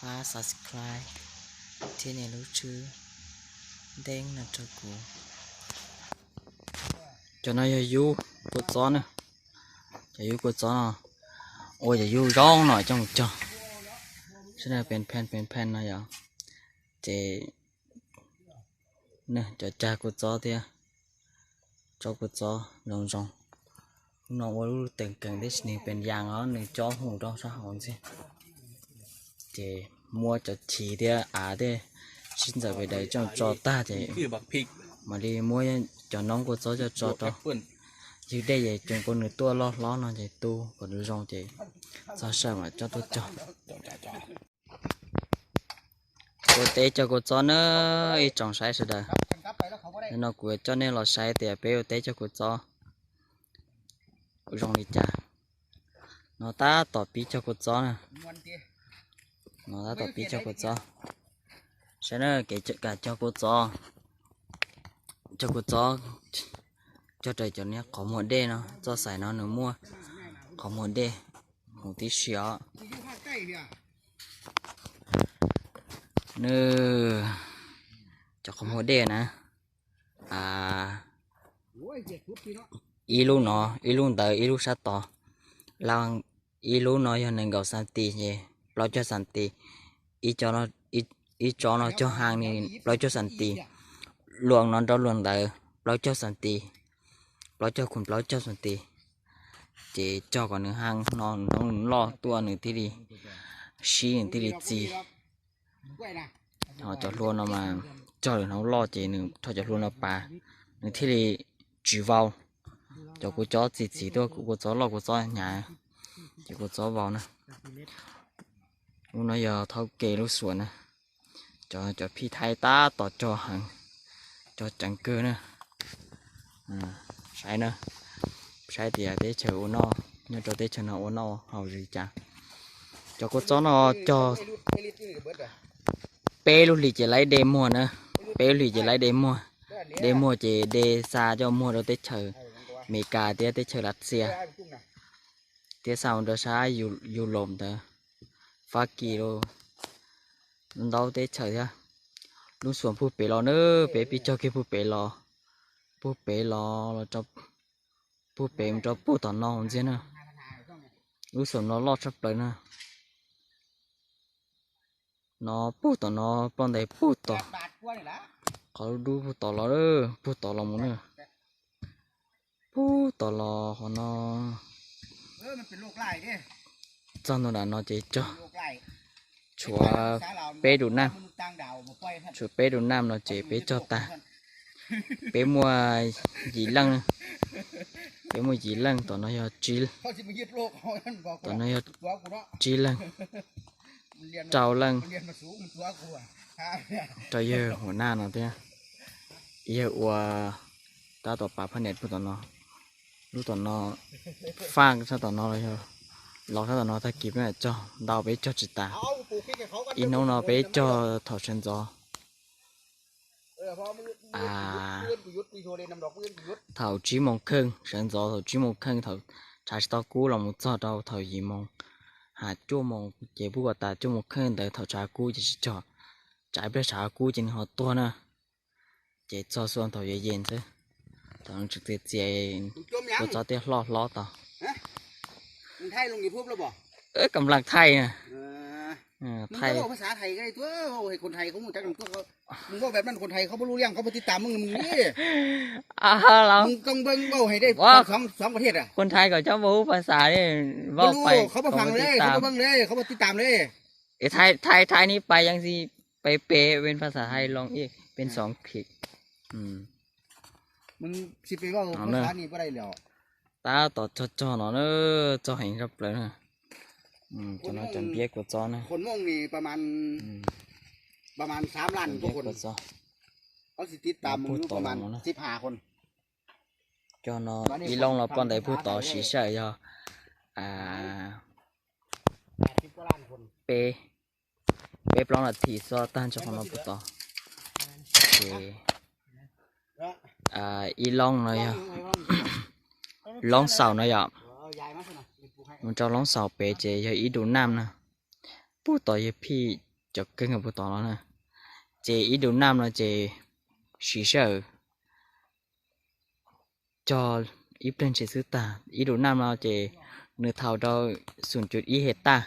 Pab subscribe thiab nias lub tswb nteeb no rau kuv. Cov no yog yub kua txob na. Cov yub kua txob no ua cov yub zoo no coj mus cog, sab na pes pheej pes pheej no yom. Ces cov cag kua txob thiab, tsob kua txob zoo zoo. Lub no ua lub tees kees tib si, nws pes yas os, nws cob mus rau sab hauv ntxiag. Ces muab cov chiv thiab av thiab sib ntxawm pes daws coj tso tag ces mam li muab cov noob kua txob coj tso rau ywg dej ces tsuas kua nws tuaj loj hlob no ces tu kom nws zoo ces txog sawm mam coj tuaj cog. Ua teb cog kua txob na ib tsoom saib sawv daws. Nim no kuv coj nej los saib tias peb ua teb cog kua txob zoo li cas. No tab tom pib cog kua txob na. No tab tom pib cog kua txob. Saib na kev kam cog kua txob. Cog kua txob, cog raws cov niag qhov muag dej no, txoj xais no nws muaj qhov muag dej mus tib si os. Nws, cov qhov muag dej na, ib lub no, ib lub ntawd, ib lub sab tod, ib lub no yog nees nkaum xantis ces plaub caug xantis, ib tsob no cog haj ni plaub caug xantis, luas no nrog luas ntawd plaub caug xantis, plaub caug khoom plaub caug xantis. Ces cog kom nws haj no, nws loj tuaj nws thiaj li sib, nws thiaj li txi. Ho cov hlua no mas cog lwm hnub loj ces nws rho cov hlua no pav, nws thiaj li tsis vau. Cov kua txob txi txiv tuaj, kua txob loj kua txob hnyav, ces kua txob vau na. Lub no yog thaub ke lub xuas na. Cov, cov phij thaib tab tom cog heev, cog ceev kawg na. Saib na, saib tias teb chaws ua noj, nyob rau teb chaws no ua noj haus zoo li cas. Cov kua txob no cog peb lub hlis ces laib de muag na, peb lub hlis ces laib de muag. De muag ces de xa coj muag rau teb chaws Amelikas thiab teb chaws Lav Xias, thiab xa mus rau sab Yus Laus ntawd, Fab Kis los, ntau teb chaws thiab. Lub xuas puag pem los na, peb pib cog kiag puag pem los, puag pem los, puag pem mus rau puag tom no ntxiag na. Lub xuas no loj tshaj plaws na. No puag tom no, ploj ntais puag tom, qhov dub puag tom los, puag tom los mus na. Puag tom los qhov no, txog ntua nram no ces cog, tshuav peb dum nam, tshuav peb dum nam no ces peb cog tag. Peb muaj yim leej, peb muaj yim leej, tom no yog tsib, tom no yog tsib leej, rau leej, rau yawg huam naj no thiab, yawg ua tab tom pav phaj niam puag tom no, lub tom no, faj sab tom no los yog, los sab tom no tag kis peb mam cog, ntau peb cog tsis tas. Ib hnub no peb cog thaum sawv ntxov, thaum tsib moos kheej, sawv ntxov thaum tsib moos kheej, thaum tshav tsis tau kub los mus txog rau thaum yim moos, ha cuaj moos ces pub kom tas cuaj moos kheej ntawd thaum tshav kub ces tsis cog, tsam ib pliag tshav kub ces nws ho tuag na. Ces txog xuas thaum yem yem xwb, thaum nws tseem txias txias, kua txob thiaj hlob hlob tau. Kam laj thaij na, thaij. Kon thai kom cov npau huv phas xas, thaij thaij ni pais yeej tsis pais pem pen phas xas thaij loo ib pen xoo khiv. Tab tom txog txog no na, txog heev tshaj plaws na. Cov no cov npiab kua txob na. Npiab kua txob. Puag tod no na. Cov no ib loo los poj ntais puag tod siv sij hawm yog peb, peb plaub nas this xwb tag nrho qhov no puag tod. Ces ib loo no yog loob xaus no yom, mus rau loob xaus pem ces yog ib dum nam na. Puag tod yog phij cov kawg nkaus puag tod no na. Ces ib dum naj no ces siv sij hawm cog ib pliag ntshis xwb tag. Ib dum naj no ces nws thaum rau xum cuv ib hej taj.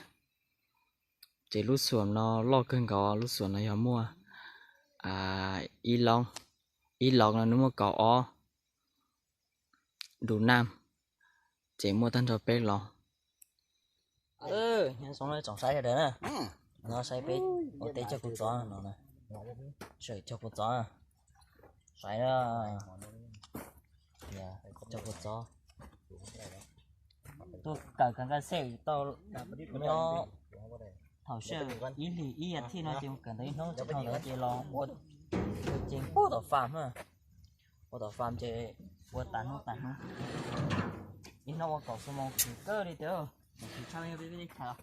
Ces lub xuam no loj kawg nkaus, lub xuam no yog muaj ib lov, ib lov no nws muaj kaum ob dum naj, ces muaj tag nrho peb lov. Nyob zoo tsoom saib sawv daws na, no saib peb ua teb cog kua txob no, sawm cog kua txob, saib na, cog kua txob. Tuaj kawm kas kas xej tau nyob thaum sij hawm ib hlis ib as thiv no ces mus kawm ntawv ib hnub tsis dhau ntawd ces los ua ces puag tom fam na, ua tom fam ces ua tas hnub tas hnub, ib hnub ua kaum xuab moos khwv kawg li tiag. Khwv tshaj peb teb chaws,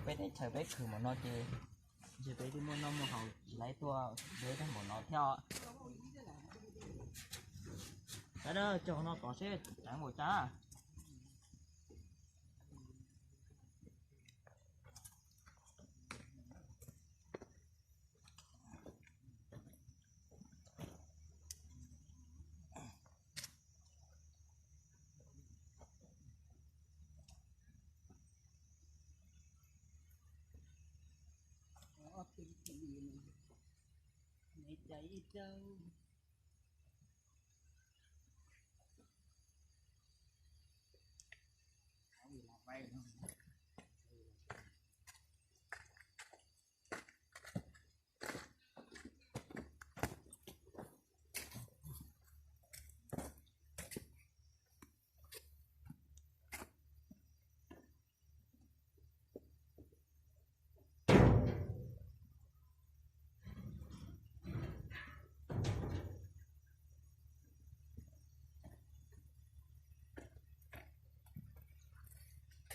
peb teb chaws peb khwv npaum no ces ntshe peb twb muaj noj muaj haus tsis laib tuaj deb tag npaum no thiab. Saib na, cog no tod seb tseev npaum cas.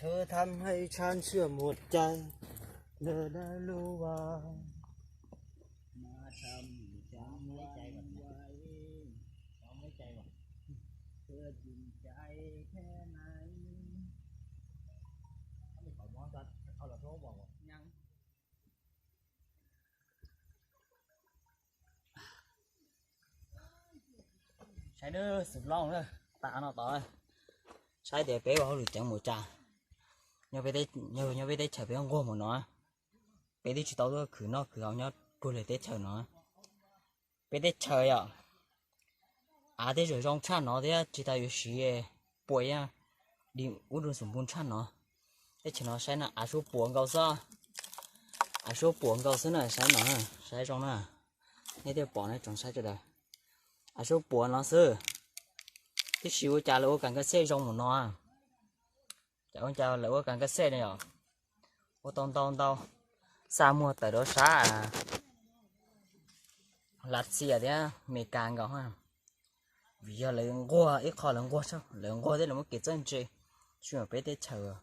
Tus thaum hnub ib tshab ntxhw mus cai, lawm dab lub vas. Saib xwm loj na, tas no tod, saib tias peb ua hauj lwm ceev mus cas. Nyob peb teb chaws peb nquag mus no, peb twb tsis tau tuaj khwv noj khwv haus nyob puag lwm teb chaws no. Peb teb chaws yom, av tej zaum zoo tshaj no thiab tsis tau yuav siv puas yaj di ub rau xum npun tshaj no. Teb chaws no saib na, av suab puas nkaus xwb, av suab puas nkaus xwb na, saib no, saib zoo na, nej thiaj pom na tsoom saib sawv daws. Av suab puas no xwb, tiam sis ua cas lawv ua kas kas xej zoo mus no, cas ua cas lawv ua kas kas xej no yom, ua tau ntau ntau, xa muag tawm rau sab Lav Xias thiab Amelikas nkaus. Vim yog lawv nquag, ib qho lawv nquag, lawv nquag thiab lawv muab kev txawj ntse, tsis yog peb teb chaws,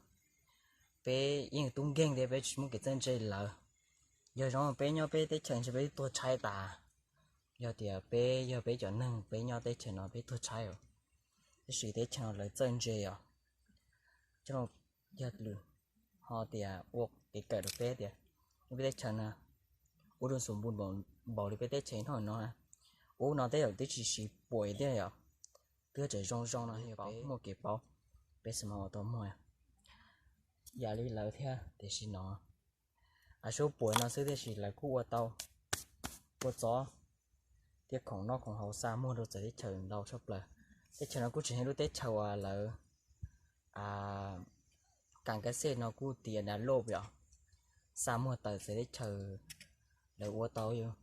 peb yeej tub nkeeg thiab peb tsis muab kev txawj ntse lawv. Yog zoo peb nyob peb teb chaws ntshe peb tuag tshaib tas. Yog tias peb yog peb cov neeg peb nyob teb chaws no peb tuag tshaib os. Tiam sis teb chaws no lawv txawj ntse os, coj yog lwm ho tias ua kev kawm rau peb tias nyob peb teb chaws na, ub rau xum npun npaum li peb teb chaws no no, ub no tej zaum twb tsis siv puas thiab yom, twb tseem zoo zoo no yog peb muaj kev paub, peb xav mas ua tau muag yam li lawv thiab. Tiam sis no av suab puas no xwb tiam sis lawv kuj ua tau kua txob thiab khoom noj khoom haus xa muag rau txawv teb chaws ntau tshaj plaws. Teb chaws no kuj tseem yog lub teb chaws uas lawv kas kas xej no kuj tias dav loj yom, xa muag tawm txawv teb chaws lawv ua tau yog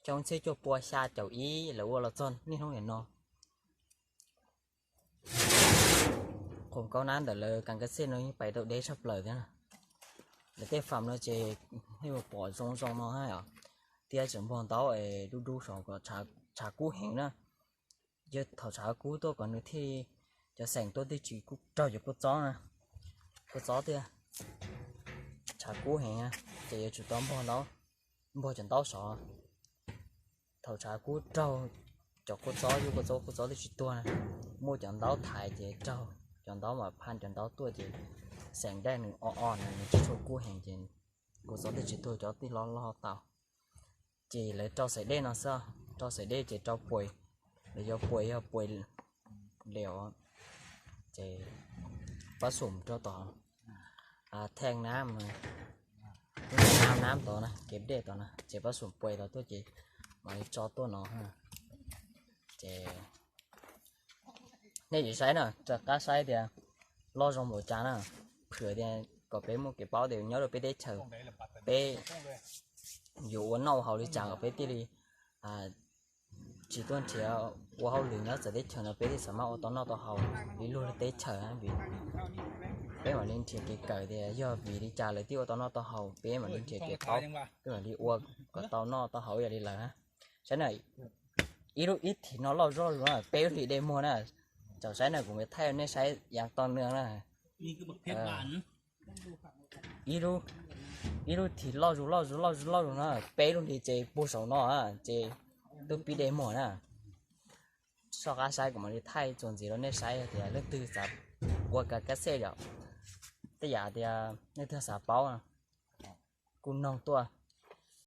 xyoo txhiab cuaj pua xya caum ib lawv ua los txog niaj hnub niam no. Khoom kaub nab ntawm lawv kas kas xej no yeej pais tau deb tshaj plaws thiab. Lawv tej fam no ces nej ua pom zoo zoo no os, tiab tseem npog ntaub es dub dub saum kom tshav kub heev na. Yog thaum tshav kub tuaj kom nws thiaj, cov xeem tuaj thiaj tsis kub raug cov kua txob na, kua txob thiab. Tshav kub heev ces yuav tsum tau npog ntaub, npog cov ntaub saud. Thaum tshav kub raug cov kua txob, yuav kua txob, kua txob twb tsis tuag na, muaj cov ntaub thaiv ces raug cov ntaub mas phaj cov ntaub tuaj ces xeem daj nws o o na, nws tsis tshua kub heev ces Kuv txov twg tsis tuag cov twb loj loj tau. Ces lawv rau xaiv dej no xwb, rau xaiv dej ces rau puas, lawv yuav puas yog puas liam, ces pab xum rau tom thej nab, nab nab tod na, kev dej tod na, ces pab xum puas tod tuaj ces mam li tso tuaj no. Ces nej yuav saib na, rov qab saib tias loj zoo npaum cas na, phwm tias kom peb muaj kev paub tias nyob rau peb teb chaws peb yuav ua noj haus li cas kom peb thiaj li tsis tuaj nrhiav ua hauj lwm nyob txawv teb chaws no, peb thiaj xav maj ua tau noj tau haus li luag teb chaws. Vim peb mam li nrhiav kev kawm tias yog vim li cas lawv thiaj ua tau noj tau haus, peb mam li nrhiav kev paub, peb mam li ua kom tau noj tau haus ib yam li lawv na. Saib na, ib lub ib thim no loj zoj zus na, peb lub hlis dej muag na. Tsaum saib na, kuv mam thaij nej saib yav tau nws na. Ib lub, ib lub thim loj zus loj zus loj zus loj zus no, peb lub hlis ces puag saum no, ces twb pib dej muag na. Soj qab saib kuv mam li thaij txuas ntxiv rau nej saib tias leej twg xav ua ka kab xej yom, tej yam tias leej twg xav paub kuj noog tuaj.